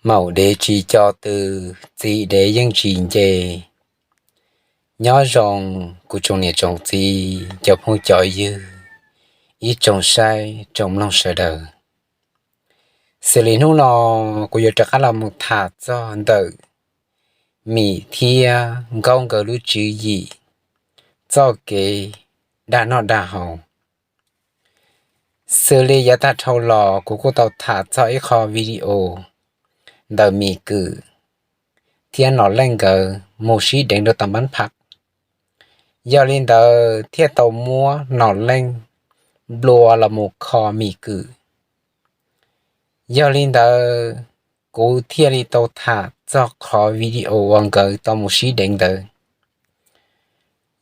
Maum dev tsis co tw, txiv dev yeej tsis nce. Nyob zoo kuv tsoom niam tsoom txiv, cov phooj cov ywg, ib tsoom saib tsoom mloog sawv daws. Xws li hnub no kuv yuav rov qab los mus tham txog ntawm Mim thiab Nkaub nkawd lub tswv yim txoj kev dag noj dag haus. Xws li yav tag dhau los kuv kuj tau tham txog ib qho video ntawm Mim Kwm thiab Nom Leej nkawd mus sib deev rau tom Npab Phaj. Yog li ntawd thiaj tau muab Nom Leej nplua los mus kho Mim Kwm. Yog li ntawd kuv thiaj li tau tham txog qhov video uas nkawd tau mus sib deev ntawd.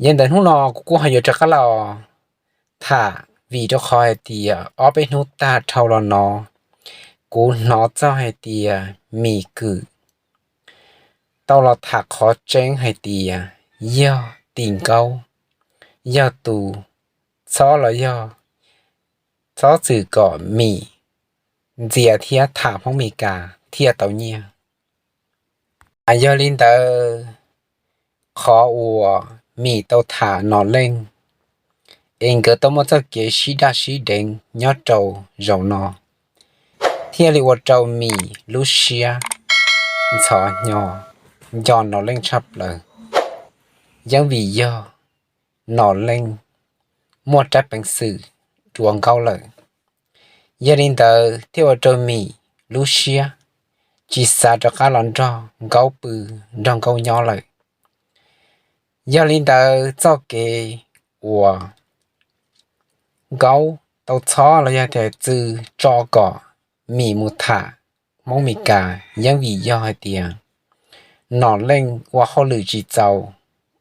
Yog li ntawd hnub no kuv kuj ho yuav rov qab los tham vim rau qhov hais tias ob peb hnub tag dhau los no kuv hnov txog hais tias Mim Kwm tau los tham qhov tseeb hais tias yog Tim Nkaub yog tus txhob los yog txhob txwm kom Mim ntxias thiab tham Hmoob Mes Kas thiaj tau nyiaj. Mas yog li ntawd qhov uas Mim tau tham Nom Leej es nkawd tau muaj txoj kev sib daj sib deev nyob rau zaum no thiaj li ua rau Mim lub siab ntxhov hnyo nco Nom Leej tshaj plaws, yeej vim yog Nom Leej muaj rab peev xwm dua Nkaub lawm. Yog li ntawd thiaj ua rau Mim lub siab tsis xav rov qab los nrog Nkaub pw, nrog Nkaub nyob lawm. Yog li ntawd txoj kev uas Nkaub tau txhob los yog tias txwv tso kom Mim mus tham Hmoob Mes Kas yeej vim yog hais tias Nom Leej ua hauj lwm tsis txaus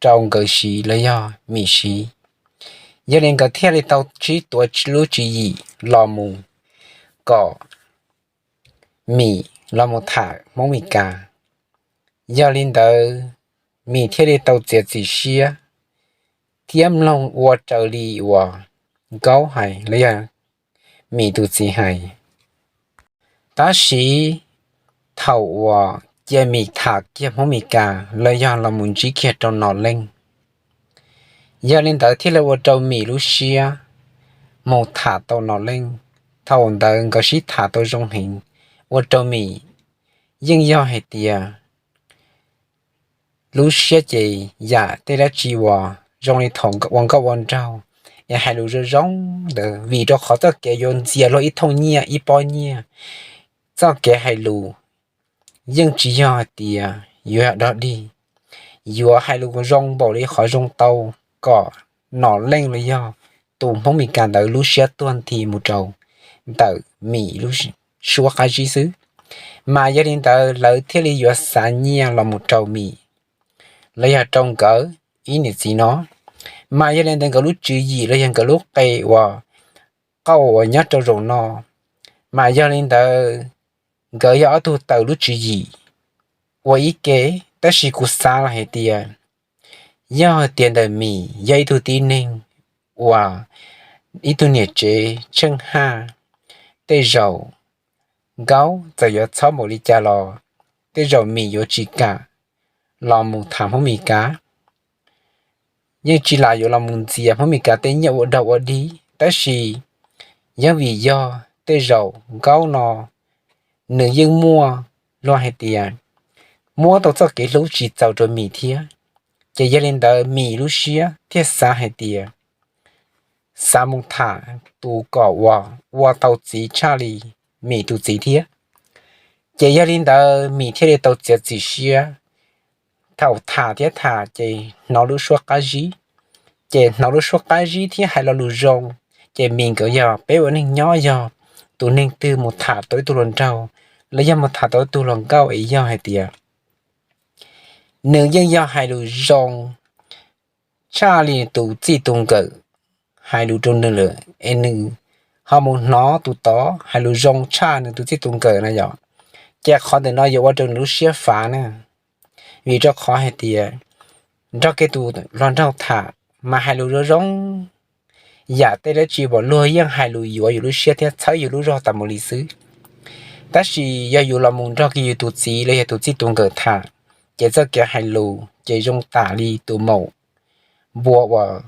rau nkawd siv los yog Mim siv. Yog li nkawd thiaj li tau sib tuav lub tswv yim los mus kom Mim los mus tham Hmoob Mes Kas. Yog li ntawd Mim thiaj li tau txiav txim siab thiab mloog ua raws li uas Nkaub hais los yog Mim tus txiv hais. Tab sis thaum uas cia Mim tham kiag Hmoob Mes Kas los yog los mus ntsib kiag rau Nom Leej, yog li ntawd thiaj li ua rau Mim lub siab mus tham tau Nom Leej. Thaum ntawd nkawd sib tham tau zoo heev, ua rau Mim yeej yog hais tias lub siab ces yam tej dab tsi uas zoo li thaum ua nkauj ua nraug es hais lus zoo zoo ntawd, vim rau qhov txoj kev yuav ntxias luag ib thooj nyiaj ib pob nyiaj, txoj kev hais lus yeej tsis yog hais tias yuav yog dog dig, yuav hais lus zoo npaum li qhov zoo tau kom Nom Leej los yog tus Hmoob Mes Kas ntawd lub siab tuag nthi mus rau ntawm Mim lub suab qab zib xwb. Mas yog li ntawd lawv thiaj li yuav xav nyiaj los mus rau Mim los yog rau nkawd ib niam txiv no. Mas yog li ntawd nkawd lub tswv yim los yog nkawd lub qe uas qauj uas nyob rau zaum no, mas yog li ntawd nkawd yog ob tug tawm lub tswv yim ua ib ke. Tab sis kuv xav los hais tias yog hais tias ntawm Mim yog ib tug tib neeg uas ib tug niam tsev tsheej haj, tej zaum Nkaub txawm yuav txhob npaum li cas los tej zaum Mim yuav tsis kam los mus tham Hmoob Mes Kas. Yeej tsis lam yuav los mus ntxias Hmoob Mes Kas tej nyiaj ua dog ua dig, tab sis yeej vim yog tej zaum Nkaub no nws yeej muaj luag hais tias muab tau txoj kev hlub tsis txaus rau Mim thiab. Ces yog li ntawd Mim lub siab thiaj xav hais tias xav mus tham tus kom uas ua tau txiv tshaj li Mim tus txiv thiab. Ces yog li ntawd Mim thiaj li tau txiav txim siab. Thaum tham thiab tham ces hnov lub suab qab zib, ces hnov lub suab qab zib thiab hais lo lus zoo. Ces Mim nkawd yog peb ua neej nyob, yog tus neeg twg mus tham tau ib tug hluas nraug los yog mus tham tau ib tug hluas nkauj es yog hais tias nws yeej yog hais lus zoo tshaj li tus txij tus nkawm hais lus rau nws lawm es nws ho mus hnov tus tod hais lus zoo tshaj nws tus txij tus nkawm na yom, ces qhov ntawm no yuav ua rau nws lub siab fav na. Vim rau qhov hais tias nrog kiag tus hluas nraug tham mas hais lus zoo zoo, yam tej dab tsi uas luag yeej hais lus yuav yus lub siab thiab txhawb yus lub zog tas mus li xwb. Tab sis yog yus los mus nrog kiag yus tus txiv los yog tus txij tus nkawm tham, ces txoj kev hais lus ces zoo tam li tus maum npua uas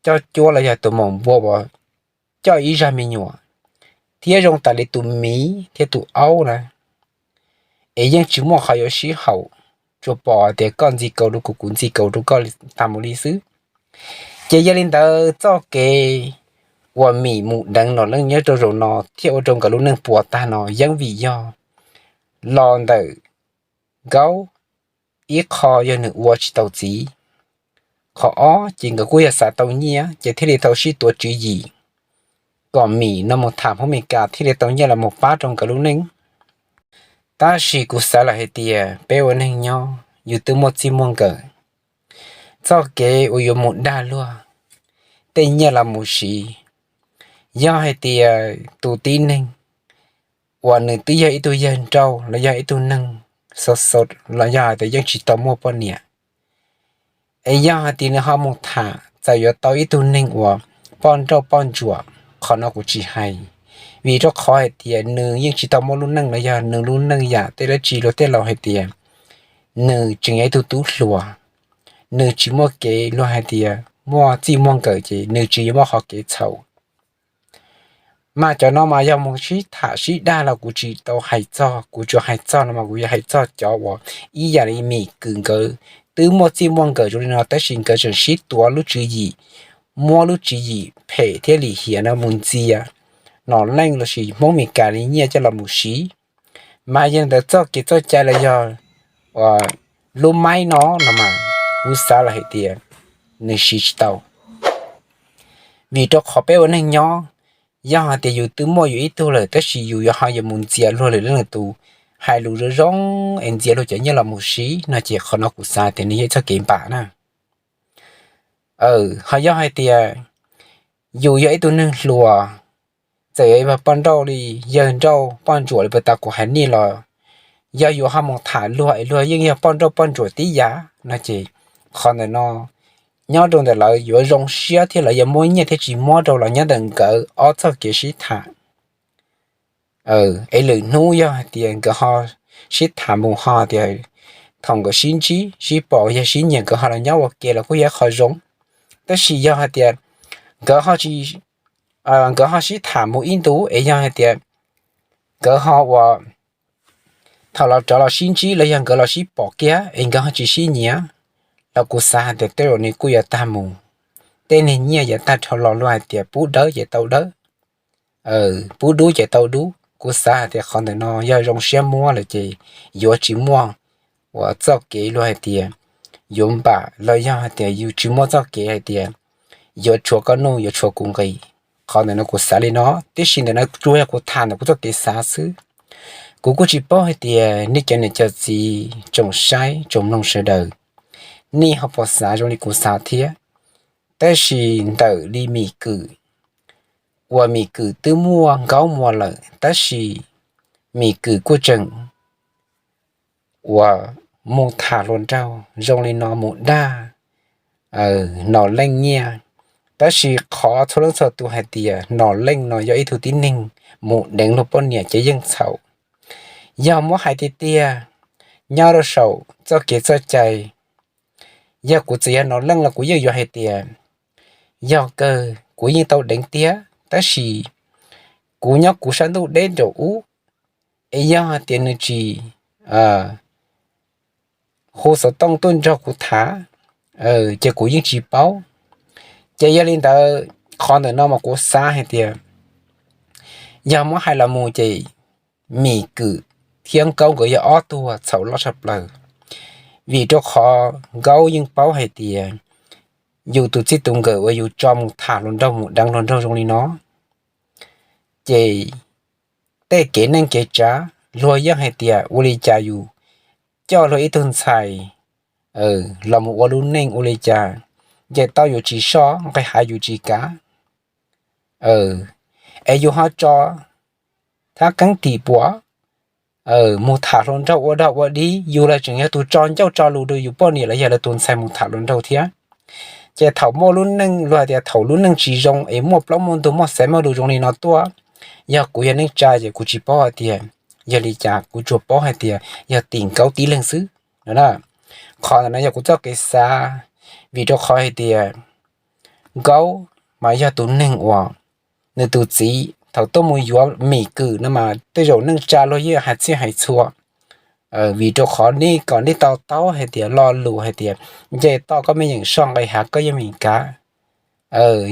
coj cuab los yog tus maum npua uas coj ib zag me nyuam, thiab zoo tam li tus miv thiab tus aub na, es yeej tsis muaj qhov yuav sib haum, tsuas pom tias koj ntxi kaus rau kuv, kuv ntxi kaus rau koj tag mus li xwb. Ces yog li ntawd txoj kev uas Mim mus deev Nom Leej nyob rau zaum no thiaj ua rau nkawd lub neej puas tag no yeeb vim yog los ntawm Nkaub, ib qho yog nws ua tsis tau txiv, qhov ob ces nkawd kuj yog xav tau nyiaj ces thiaj li tau sib tuav tswv yim kom Mim no mus tham Hmoob Mes Kas thiaj li tau nyiaj los mus pab rau nkawd lub neej. Tab sis kuv xav lawm hais tias peb ua neeg nyob yus twb muaj txij muaj nkawm, txoj kev uas yuav mus dag luag tej nyiaj los mus siv, yog hais tias tus tib neeg uas nws twb yog ib tug yawg nrauj los yog ib tug neeg xo xo los yog hais tias yeej tsis tau muaj poj niam, es yog hais tias nws ho mus tham txawm yuav tau ib tug neeg uas poj nrauj poj ntsuam, qhov no kuv tsis hais, vim rau qhov hais tias nws yeej tsis tau muaj lub neej los yog nws lub neej yam tej dab tsi luag tej laus hais tias nws tseem yog ib tug tub hluas, nws tsis muaj kev luag hais tias muaj txij muaj nkawm ces nws tsis yuav muaj qhov kev txhaum. Mas cov no mas yog mus sib tham sib dag los kuv tsis tau hais txog, kuv tsuas hais txog no mas kuv yuav hais txog cov uas ib yam li Mim Kwm nkawd twb muaj txij muaj nkawm zoo li no tab sis nkawd tseem sib tuav lub tswv yim, muab lub tswv yim phem thiab lim hiam no mus ntxias Nom Leej lossis Hmoob Mes Kas li nyiaj coj los mus siv. Mas yog li ntawd txoj kev txoj cai los yog lub maib no no mas kuv xav lawm hais tias nws siv tsis tau. Vim rau qhov peb ua neeg nyob, yog hais tias yus twb muaj yus ib tug lawm tab sis yus yuav ho yuav mus ntxias luag lwm leej lwm tus, hais lus zoo zoo es ntxias luag cov nyiaj los mus siv no ces qhov no kuv xav tias nws yog txoj kev npam na. Ho yog hais tias yus yog ib tug neeg hluas, txawm yog ib poj nrauj li, yawg nrauj poj ntsuam li puag ta kuv hais nej los, yog yus ho mus tham luag es luag yeej yog poj nrauj poj ntsuam tib yam no ces qhov ntawm no nyob rau ntawm lawv yuav zoo siab thiab lawv yuav muab nyiaj thiab tsis muab rau los nyob ntawm nkawd ob txoj kev sib tham. Es lwm hnub yog hais tias nkawd ho sib tham mus ho tias thaum nkawd sib ntsib sib pom yog sib nyiam nkawd ho los nyob ua ke los kuj yog qhov zoo. Tab sis yog hais tias nkawd ho tsis, nkawd ho sib tham mus ib ntus es yog hais tias nkawd ho ua thaum los rov los sib ntsib los yog nkawd los sib pom kiag es nkawd ho tsis sib nyiam los kuv xav hais tias tej zaum nws kuj yuav tag mus. Tej niag nyiaj yuav tag dhau los luag hais tias pub dawb ces tau dawb, pub dub ces tau dub. Kuv xav hais tias qhov ntawm no yog zoo siab muab lawm ces yuav tsis muaj uas txoj kev luag hais tias yuav npam los yog hais tias yus tsis muaj txoj kev hais tias yuav tshuav koj nuj yuav tshuav kuv nqi. Qhov ntawm no kuv xav li no, tiam sis ntawm no tsuas yog kuv tham ntawm kuv txoj kev xav xwb. Kuv kuj tsis paub hais tias nej cov niam cov txiv tsoom saib tsoom mloog sawv daws, nej ho puas xav zoo li kuv xav thiab. Tab sis ntawm li Mim Kwm, uas Mim Kwm twb muaj Nkaub Muas lawm tab sis Mim Kwm kuj tseem uas mus tham hluas nraug zoo li no mus dag Nom Leej nyiaj. Tab sis qhov txhua leej txhua tus hais tias Nom Leej no yog ib tug tib neeg mus deev luag poj niam ces yeej txhaum. Yog muab hais tiag tiag, nyob rau saum txoj kev txoj cai, yog kuv txawm yog Nom Leej los kuv yeej yuav hais tias yog kawg kuv yeej tau deev tiag tab sis kuv nyob kuv sab ntuj deb nraum ub, es yog hais tias nws tsis hu xov tooj tuaj nrog kuv tham, ces kuv yeej tsis paub. Ces yog li ntawd, qhov ntawm no mas kuv xav hais tias yog muab hais los mus ces Mim Kwm thiab Nkaub nkawd yog ob tug txhaum loj tshaj plaws, vim rau qhov Nkaub yeej paub hais tias yus tus txij tus nkawm uas yus tso mus tham hluas nraug mus deev hluas nraug zoo li no, ces tej kev neej kev tsav luag yeej hais tias ua li cas yus coj luag ib tug ntxhais los mus ua lub neej ua li cas, nce tau yus tsis soj, nqis hav yus tsis kav, es yus ho tso thab keeb tim puam mus tham hluas nraug ua dog ua dig, yus los tseem yog tus tso ncauj tso lus rau yus poj niam los yog lawv tus ntxhais mus tham hluas nraug thiab. Ces thaum muaj lub neej, luag hais tias thaum lub neej tsis zoo es muaj plaub muaj ntug muaj xaiv muaj lus zoo li no tuaj, yog kuv yog neej tsa ces kuv tsis paub hais tias Yog li cas kuv tsuas paub hais tias yog tim Nkaub tib leeg xwb no na. Qhov ntawm no yog kuv txoj kev xav, vim rau qhov hais tias Nkaub mas yog tus neeg uas nws tus txiv thaum tuaj mus yuav Mim Kwm no mas tej zaum neej tsa luag yeej hais txhij hais txhua. Vim rau qhov nej kom nej to taub hais tias lo lus hais tias nce toj koj me yeem soj nqis hav koj yeej Mis Kav,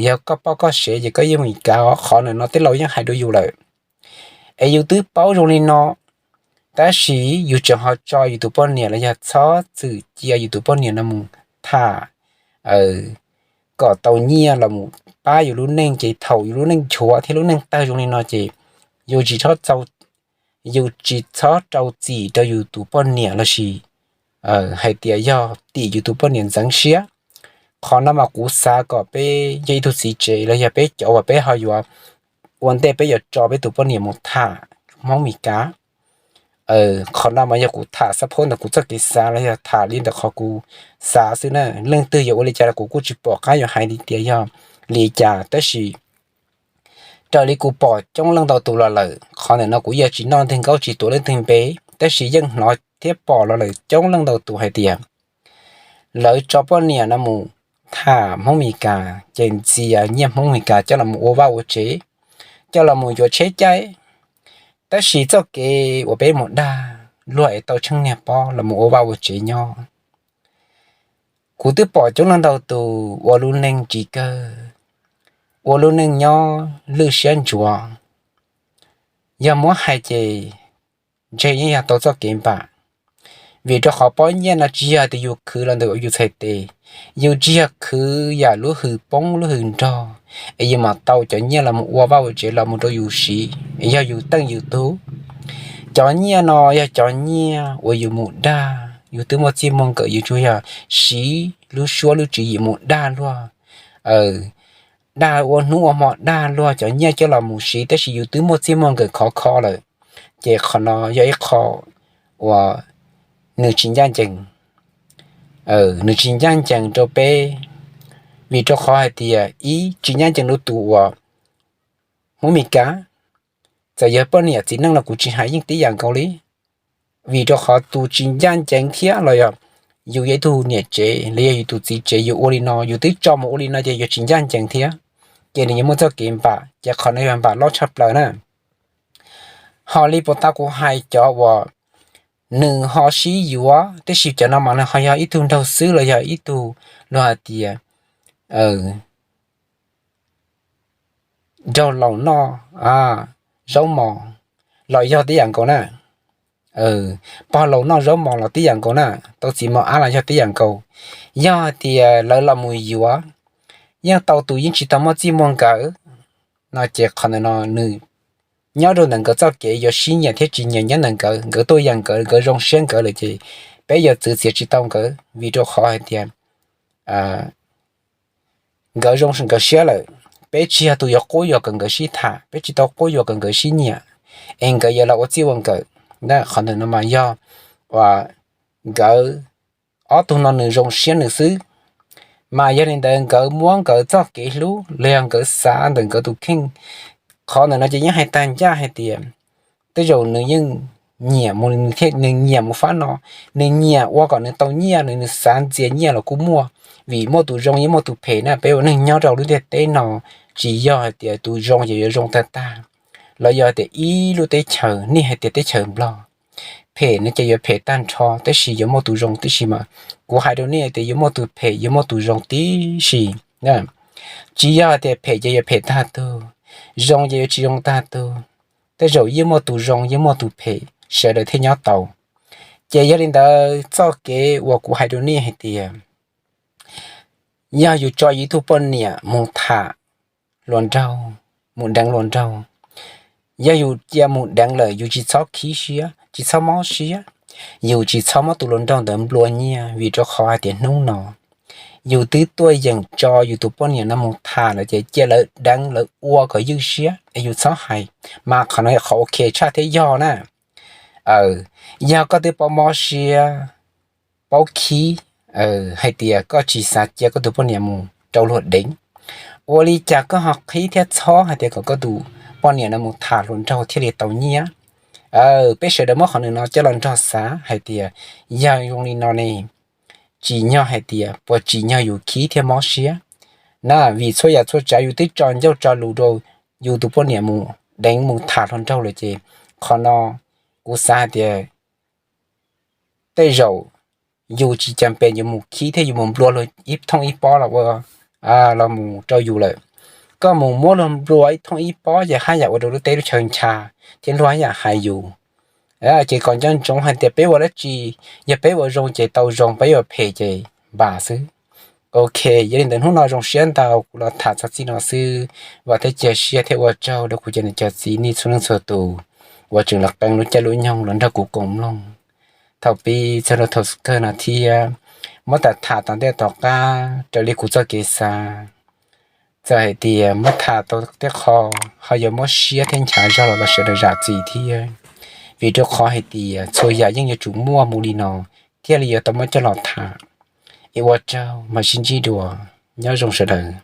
yog koj poj koj sev ces koj yeej Mis Kav os. Qhov ntawm no tej laus yeej hais rau yus lawm. Es yus twb paub zoo li no, tab sis yus tseem ho tso yus tus poj niam los yog txhob txwm cia yus tus poj niam no mus tham kom tau nyiaj los mus pab yus lub neej, ces thaum yus lub neej nchuav thiab lub neej tawg zoo li no ces yus tsis txhob, yus tsis txhob rau txim rau yus tus poj niam lossis hais tias yog tim yus tus poj niam ntxeev siab. Qhov no mas kuv xav kom peb yog ib tug txiv tsev los yog peb cov uas peb ho yuav ua ntej peb yuav tso peb tus poj niam mus tham Hmoob Mis Kav. Qhov no mas yog kuv tham xab phob ntawm kuv txoj kev xav los yog tham li ntawm qhov kuv xav xwb na. Leej twg yuav ua li cas los kuv kuj tsis pom qab yuav hais li tias yog li cas, tab sis raws li kuv pom coob leej ntau tus los lawm, qhov ntawm no kuv yeej tsis noj leej twg nkaub tsis tuav leej twg npe, tab sis yeej hnov thiab pom los lawm coob leej ntau tus hais tias lawv tso poj niam no mus tham Hmoob Mis Kav ces ntxias nyiaj Hmoob Mis Kav coj los mus ua vaj ua tsev, coj los mus yuav tsheb caij. Tab sis txoj kev uas peb mus dag luag es tau tsheej niag pob los mus ua vaj ua tsev nyob, kuv twb pom coob leej ntau tus ua lub neej tsis kawg, ua lub neej nyob lwj siab ntsuav. Yog muab hais ces ntshe yeej yog tau txoj kev npam, vim rau qhov pob nyiaj no tsis yog tias yus khwv los ntawm yus txhais tes, yus tsis yog khwv yam lub hws poob lub hws nrog es yus mam tau cov nyiaj los mus ua vaj ua tsev los mus rau yus siv, es yog yus teej yus tug. Cov nyiaj no yog cov nyiaj uas yus mus dag, yus twb muaj txij muaj nkawm, yus tsuas yog siv lub suab lub tswv yim mus dag luag, dag ua hnub ua hmo dag luag cov nyiaj coj los mus siv, tab sis yus twb muaj txij muaj nkawm khov kho lawm. Ces qhov no yog ib qho uas nws tsis ncaj ncees, nws tsis ncaj ncees rau peb, vim rau qhov hais tias ib, tsis ncaj ncees rau tus uas Hmoob Mes Kas, txawm yog poj niam txiv neej los kuv tsis hais yeej tib yam nkaus li. Vim rau qhov tus tsis ncaj ncees thiab los yog yus yog ib tug niam tsev los yog yus tus txiv tsev yus ua li no, yus twb tso mus ua li no ces yuav tsis ncaj ncees thiab, ces nws yuav muaj txoj kev npam, ces qhov no yog npam loj tshaj plaws na. Ho li puas tau kuv hais cov uas nws ho sib yuav, tab sis cov no mas nws ho yog ib tug nraug xwb los yog ib tug luag hais tias nraug laus noj zaub mos los yog tib yam nkaus na. Pog laus noj zaub mos los tib yam nkaus na, tau txiv mos ab los yog tib yam nkaus. Yog hais tias lawv los mus yuav, yeej tau tus yeej tsis tau muaj txij muaj nkawm no ces qhov ntawm no nws nyob rau ntawm nkawd txoj kev yuav sib nyiam thiab tsis nyiam nyob ntawm nkawd, nkawd tuaj yam nkawd, nkawd zoo siab nkawd lawm ces peb yuav txwv txiav tsis tau nkawd, vim rau qhov hais tias nkawd zoo nkawd siab lawm. Peb tsis yog tus yuav quab yuam kom nkawd sib tham, peb tsis tau quab yuam kom nkawd sib nyiam, es nkawd yuav los ua txij ua nkawm. Qhov ntawm no mas yog nkawd ob tug no nws zoo siab nws xwb. Mas yog li ntawd nkawd muab nkawd txoj kev hlub los yog nkawd xav ntawm nkawd tus kheej, qhov ntawm no ces yeej hais tag ncaj hais tias tej zaum nws yeej nyiam mus, nws nyiam mus fab no, nws nyiam ua kom nws tau nyiaj, nws xav ntxias nyiaj los kuj muaj. Vim muaj tus zoo yeej muaj tus phem na, peb ua neeg nyob rau lub ntiaj teb no tsis yog hais tias tus zoo ces yuav zoo tag tag, los yog tias ib lub teb chaws, nej hais tias teb chaws Nplog, phem no ces yuav phem tag nrho, tab sis yuav muaj tus zoo tib si mas. Kuv hais rau nej tias yuav muaj tus phem yuav muaj tus zoo tib si. Tsis yog hais tias phem ces yuav phem tag tug, zoo ces yuav tsis zoo tag tug. Tej zaum yeej muaj tus zoo yeej muaj tus phem, sawv daws thiaj nyob tau. Ces yog li ntawd txoj kev uas kuv hais rau nej hais tias yog yus tso yus ib tug poj niam mus tham hluas nraug, mus deev hluas nraug, yog yus cia mus deev lawm yus tsis txhob khib siab tsis txhob mob siab, yus tsis txhob muab tus hluas nraug ntawd nplua nyiaj, vim rau qhov hais tias hnub no yus twb tuaj yeem tso yus tus poj niam no mus tham lawm ces cia lawv deev lawv ua kom ywj siab es yus txhob hais. Mas qhov no yog qhov ua ke tshaj thiab yog na. Yog koj twb paub mob siab, paub khib, hais tias koj tsis xav cia koj tus poj niam mus rau luag deev, ua li cas koj ho khib thiab txhob hais tias kom koj tus poj niam no mus tham hluas nraug thiaj li tau nyiaj? Peb sawv daws muab qhov no coj los nrog xav hais tias yog zoo li no ne, tsim nyog hais tias puas tsim nyog yus khib thiab mob siab na, vim txhua yam txhua tsav yus twb tso ncauj tso lus rau yus tus poj niam mus deev mus tham hluas nraug lawm ces qhov no kuv xav hais tias tej zaum yus tsis cas pes yuav mus khib thiab yuav mus nplua luag ib thooj ib pob los ua los mus rau yus lawm. Koj mus muab luag nplua ib thooj ib pob ces haj yam ua rau lub teb lub chaw ncha thiab luag haj yam hais yus. Ces kom nco ntsoov hais tias peb ua dab tsi, yog peb ua zoo ces tau zoo, peb ua phem ces npam xwb. Ok, yog li ntawd hnub no zoo siab ntau kuv los tham txog txij no xwb. Vam thiab cia siab thiab ua tsaug rau kuv cov niam cov txiv nej txhua leej txhua tus uas tseem los qee lub caij lub nyoog los nrog kuv koom mloog thaum pib txog rau thaum kawg no thiab. Muab tham tham tom ntej tom qab raws li kuv txoj kev xav, txawm hais tias muab tham tau tej qho ho yuav mob siab thiab nchav zog los sawv daws zam txim thiab, vim rau qhov hais tias txhua yam yeej yuav tsum muaj mus li no thiaj li yuav tau muab coj los tham. Es ua tsaug, mam sib ntsib dua, nyob zoo sawv daws.